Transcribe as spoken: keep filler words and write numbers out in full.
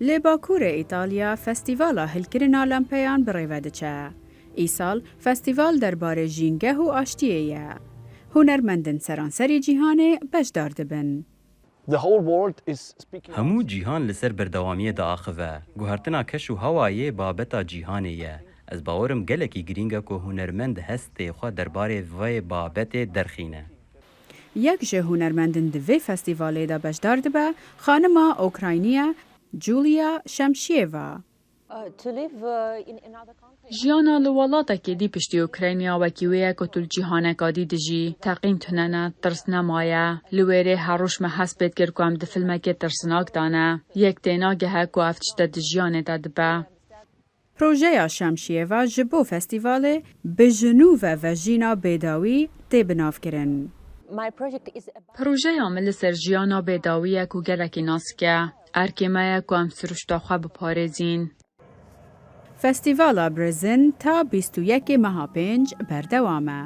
Li Bakurê Îtalya festîvala hilkirina lempeyan bi rê ve diçe. Îsal festîval derbarê jîngeh û aştiyê ye. Hunermendên seranserî cîhanê beşdar dibin. The whole world is speaking. Hemû cîhan li ser berdewamiyê diaxive. Guhertina keş û hewayê babeta cîhanê ye. Ez bawer im gelekî girîng e ku hunermend hestê xwe derbarê vê babetê derxîne. Yek ji hunermendên di vê festîvalê de beşdar dibe, xanima Ukrayniya Julia Şemşiyeva. Uh, to live uh, in another country. Jiyana li welatekê dî piştî Ukrayniya wekî wê ye ku tu li cîhaneka dî dijî. Teqîn tune ne, tirs nemaye. Li wêrê her roj me hest pê dikir ku em di filmekê tirsinak de ne. Yek tênagehe ku ev tişt di jiyanê de dibe. Projeya Şemşiyeva ji bo festîvalê bi jinû ve vejîna bêdawî tê binavkirin. My project is about Projeya min li ser jiyana bêdawî ye ku gelekî nazik e. Erkê me ye ku em siruşta xwe biparêzîn. Festîvala Brizin ta bîst û yekê meha pênc berdewam e.